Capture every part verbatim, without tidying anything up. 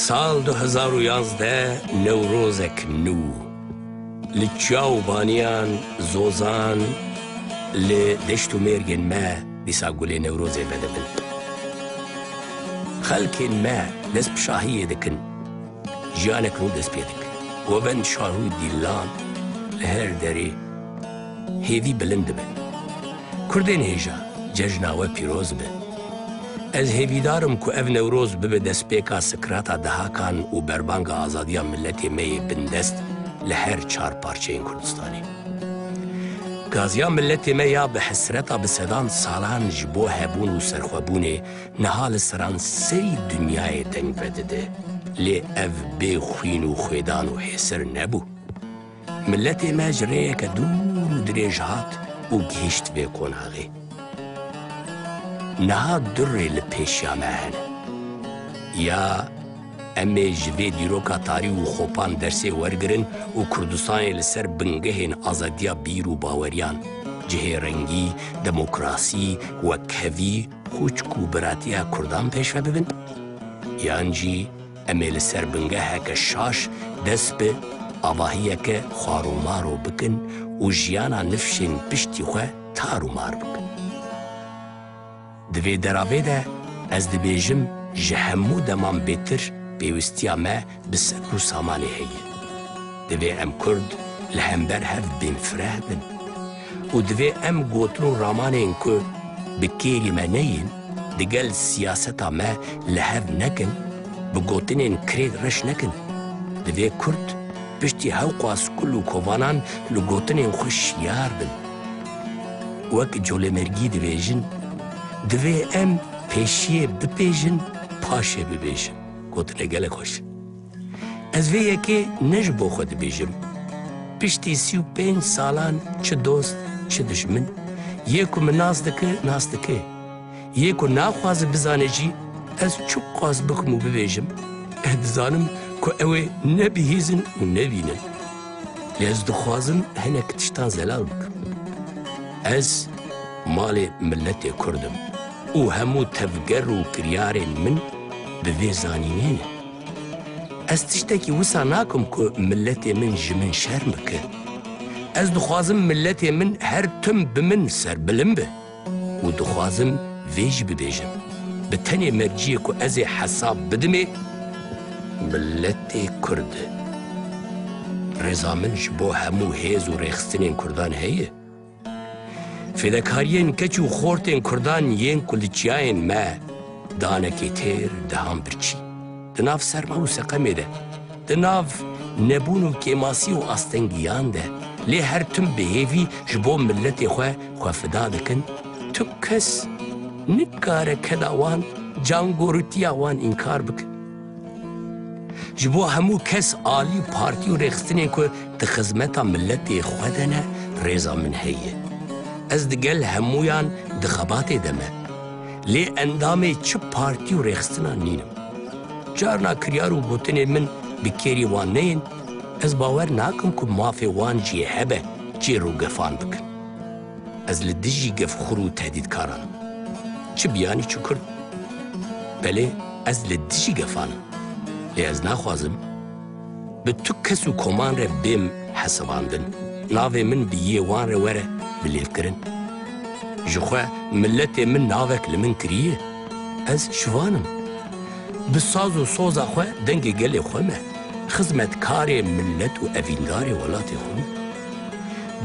Sal du hezar û yazdeh, Newrozek nû. Li çiya û baniyan, zozan, li deşt û mêrgên me dîsa gulê Newrozê vedibin. Xelkên me dest bi şahiyê dikin. Jiyanek nû dest pê dikin. Govend şahû dîlan li her derê hêvî bilind dibe. Kurdên hêja, cejna we pîroz be. Ez hêvîdar im ku ev Newroz bibe destpêka sikrata dehakan û berbanga azadiya miletê me yê bindest li her çar parçeyên Kurdistanê. Gaziya miletê me ya bi hesreta bi sedan salan ji bo hebûn û serxwebûnê niha li seranserî dinyayê deng vedide. Lê ev bê xwîn û xwêdan û hêsir nebû. Miletê me ji rêyeke dûr û dirêj hat û gihîşt vê qonaxê. Niha du rê li pêşiya me hene. Ya em ê ji vê dîroka tarî û xopan dersê wergirin û Kurdistanê li ser bingehên azadiya bîr û baweriyan, cihê rengî, demokrasî, wekhevî, xûçk û biratiya Kurdan pêşve bibin, yan jî em ê li ser bingeheke şaş dest bi avahiyeke xwarûmaro bikin û jiyana nifşên piştî xwe tar û mar bikin. Di vê deravê de ez dibêjim, ji hemû deman bêtir pêwistiya me bi ser û samanê heye. Divê em Kurd li hember hev bên fireh bin û divê em gotin û ramanên ku bi kêrî me neyên, digel siyaseta me li hev nekin, bi gotinên kirêt reş nekin. Divê Kurd piştî hewqas kul û kovanan li gotinên xwe şiyar bin. Wek Colêmergî dibêjin, divê em pêşiyê bipêjin, paşê bibêjin. Gotine gelek xweş. Ez vê yekê ne ji bo xwe dibêjim. Piştî sî û pênc salan çi dost, çi dijmin, yê ku min nas dike, nas dike. Yê ku naxwaze bizane jî, ez çiqas bikim û bibêjim, ez dizanim ku ew ê nebihîzin û nebînin. Lê ez dixwazim hinek tiştan zelal bikim. Ez malê miletê Kurd im û hemû tevger û kiryarên min bi vê zanînê ne. Ez tiştekî wisa nakim ku miletê min ji min şerm bike. Ez dixwazim miletê min her tim bi min serbilind be. Û dixwazim vê jî bibêjim. Bi tenê merciyê ku ez ê hesab bidimê, miletê Kurd e. Rêza min ji bo hemû hêz û rêxistinên Kurdan heye. Fêdekariyên keç û xortên Kurdan yên ku li çiyayên me danekê têr dihan birçî. Di nav serma û seqemê de, di nav nebûn û kêmasî û astengiyan de, lê her tim bi hêvî ji bo miletê xwe xwe fida dikin, tu kes nikare keda wan, cangoritiya wan înkar bike. Ji bo hemû kes alî partî û rêxistinên ku di xizmeta miletê xwe de ne, rêza min heye. Ez digel hemûyan di xebatê de me. Lê endamê çi partî û rêxistinan nînim. Carna kiryar û gotinên min bi kêrî wan neyên, ez bawer nakim ku mafê wan jî hebe çê rûgefan bikin. Ez li dijî gefxur û tehdîtkaran im. Çi biyanî çi Kurd. Belê, ez li dijî gefan im. Lê ez naxwazim bi tu kes û koman re bêm hesibandin. Navê min bi yê wan re were bilêvkirin. Ji xwe miletê min navek li min kiriye. Ez şivan im. Bi saz û soza xwe dengê gelê xwe me. Xizmetkarê milet û evîndarê welatê xwe me.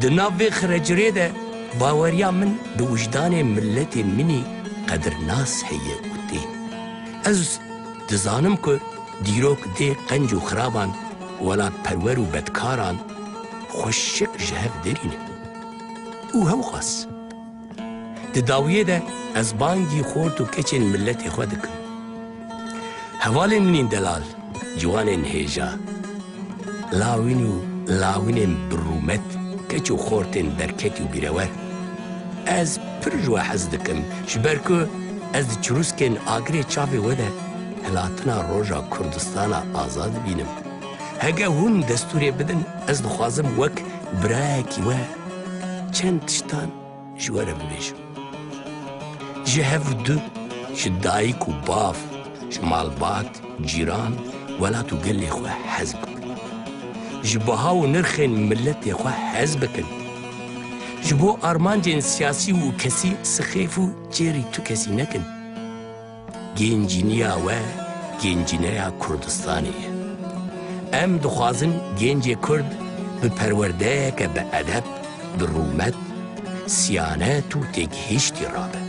Di nav vê xirecirê de baweriya min bi wijdanê miletê min î qedirnas heye û tê. Ez dizanim ku dîrok dê qenc û xiraban, welatperwer û bedkaran xweşik ji hev derîne. Û hewqas. Di dawiyê de ez bangî xort û keçên miletê xwe dikim. Hevalên min ên delal, ciwanên hêja, lawîn û lawînên bi rûmet, keç û xortên derketî û bîrewer. Ez pir ji we hez dikim, ji ber ku ez di çirûskên agirê çavê we de hilatina roja Kurdistana azad dibînim. Hege hûn destûrê bidin, ez dixwazim wek birayekî we çend tiştan ji we re bibêjim. Ji hev du, ji dayik û bav, ji malbat, cîran, welat û gelê xwe hez bikin. Ji baha û nirxên miletê xwe hez bikin. Ji bo armancên siyasî û kesî sixêf û çêrî tu kesî nekin. Gencîniya we gencîneya Kurdistanê ye. Em dixwazin gencê Kurd bi perwerdeyeke bi edeb, bi rûmet, siyanet û têgihiştî rabe.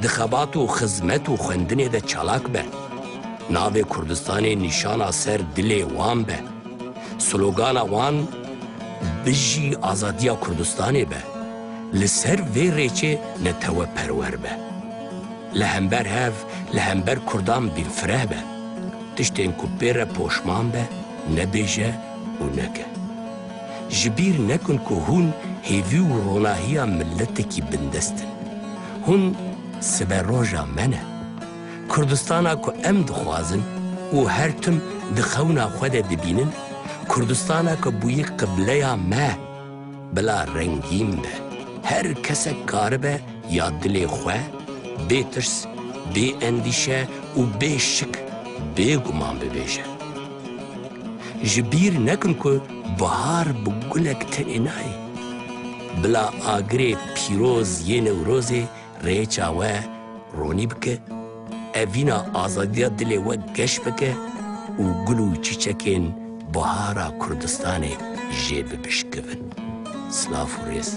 Di xebat û xizmet û xwendinê de çalak be. Navê Kurdistanê nîşana ser dilê wan be. Slogana wan, "Bijî azadiya Kurdistanê" be. Li ser vê rêçê neteweperwer be. Li hember hev, li hember Kurdan bînfireh be. Tiştên ku pê re poşman be, nebêje û neke. Ji bîr nekin ku hûn hêvî û ronahiya miletekî bindest in. Hûn siberoja me ne. Kurdistana ku em dixwazin û her tim di xewna xwe de dibînin, Kurdistana ku bûye qibleya me, bila rengîn be. Her kesek karibe ya dilê xwe, bê tirs, bê endîşe û bê şik, bê guman bibêje. Ji bîr nekin ku bihar bi gulek tenê nayê. Bila agirê pîroz yê Newrozê rêça we ronî bike, evîna azadiya dilê we geş bike û gul û çîçekên bihara Kurdistanê jê bibişkivin. Silav û rêz.